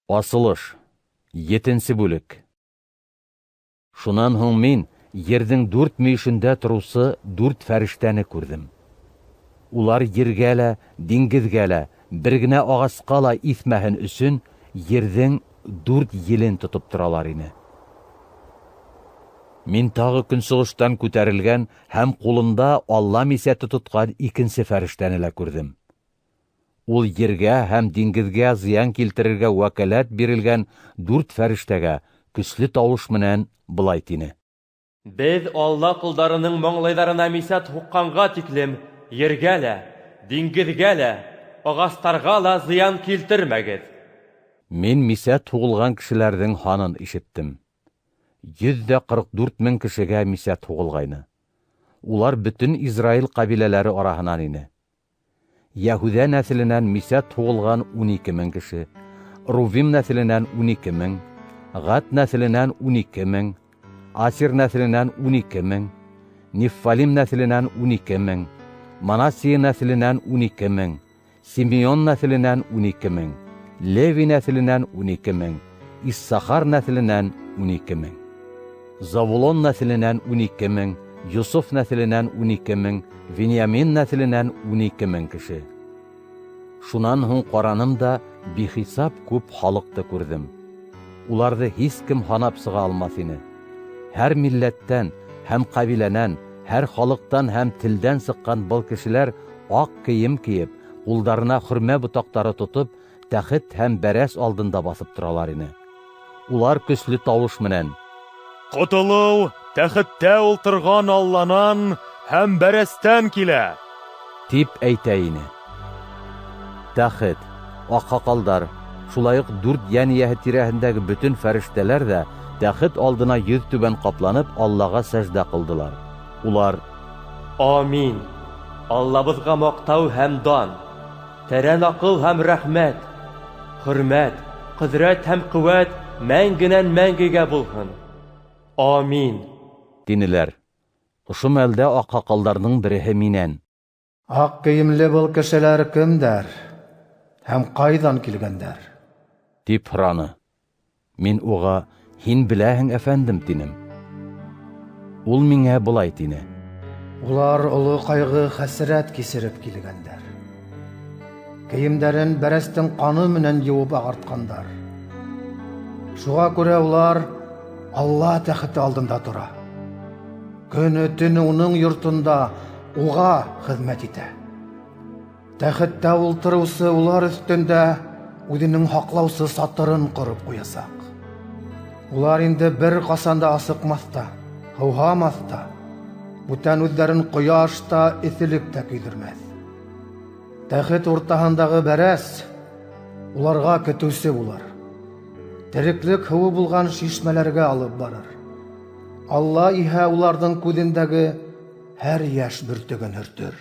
Асылыш. Етенсе бүлек. Шунан һуң мин ерҙең дүрт мөйөшөндә тороусы дүрт фәрештәне күрҙем. Улар ергә лә, диңгеҙгә лә, бер генә ағасҡа ла иҫмәһен өсөн ерҙең дүрт елен тотоп торалар ине. Мин тағы көнсығыштан күтәрелгән һәм ҡулында Алла мисәте тотҡан икенсе фәрештәне лә күрҙем. Ул ергә һәм диңгеҙгә зыян килтерергә вәкаләт бирелгән дүрт фәрештәгә көслө тауыш менән былай тине: Беҙ Алла ҡолдарының маңлайҙарына мисәт һуҡҡанға тиклем ергә лә, диңгеҙгә лә, ағастарға ла зыян килтермәгеҙ. Мин мисәт һуғылған кешеләрҙең һанын ишеттем. 144 мең кешегә мисәт һуғылғайны. Улар бөтөн Израил ҡәбиләләре араһынан ине. Йәһүҙә нәҫеленән мисәт һуғылған 12 мең кеше, Рувим нәҫеленән 12 мең, Ғад нәҫеленән 12 мең, Асир нәҫеленән 12 мең, Неффалим нәҫеленән 12 мең, Манассия нәҫеленән 12 мең, Симеон нәҫеленән 12 мең, Леви нәҫеленән 12 мең, Иссахар нәҫеленән 12 мең. Завулон нәҫеленән 12 мең, Йософ нәҫеленән 12 мең, Вениамин нәҫеленән 12 мең кеше. Шунан һуң ҡараным да бихисап күп халыҡты күрҙем. Уларҙы һис кем һанап сыға алмаҫ ине. Һәр милләттән һәм ҡәбиләнән, һәр халыҡтан һәм телдән сыҡҡан был кешеләр аҡ кейем кейеп, ҡулдарына хөрмә ботаҡтары тотоп, тәхет һәм бәрәс алдында баҫып торалар ине. Улар көслө тауыш менән: Ҡотолоу тәхеттә ултырған Алланан һәм бәрәстән килә, тип әйтә ине. Тәхет, аҡһаҡалдар, шулай уҡ дүрт йән эйәһе тирәһендәге бөтөн фәрештәләр ҙә тәхет алдына йөҙ түбән ҡапланып Аллаға сәждә ҡылдылар. Улар: Амин! Аллабыҙға маҡтау һәм дан, тәрән аҡыл һәм рәхмәт, хөрмәт, ҡөҙрәт һәм ҡеүәт мәңгенән мәңгегә булһын. Амин! тинеләр. Ошо мәлдә аҡһаҡалдарҙың береһе минән: Аҡ кейемле был кешеләр кемдәр һәм ҡайҙан килгәндәр? тип һораны. Мин уға: Һин беләһең, әфәндем, тинем. Ул миңә былай тине: Улар оло ҡайғы-хәсрәт кисереп килгәндәр. Кейемдәрен бәрәстең ҡаны менән йыуып ағартҡандар. Шуға күрә улар Алла тәхете алдында тора. Көнө-төнө уның йортонда уға хеҙмәт итә. Тәхеттә ултырыусы улар өҫтөндә үҙенең һаҡлаусы сатырын ҡороп ҡуясаҡ. Улар инде бер ҡасан да асыҡмаҫ та, һыуһамаҫ та, бүтән үҙҙәрен ҡояш та, эҫелек тә көйҙөрмәҫ. Тәхет уртаһындағы бәрәс уларға көтөүсе булыр. Тереклек һыуы булған шишмәләргә алып барыр. Алла иһә уларҙың күҙендәге һәр йәш бөртөгөн һөртөр.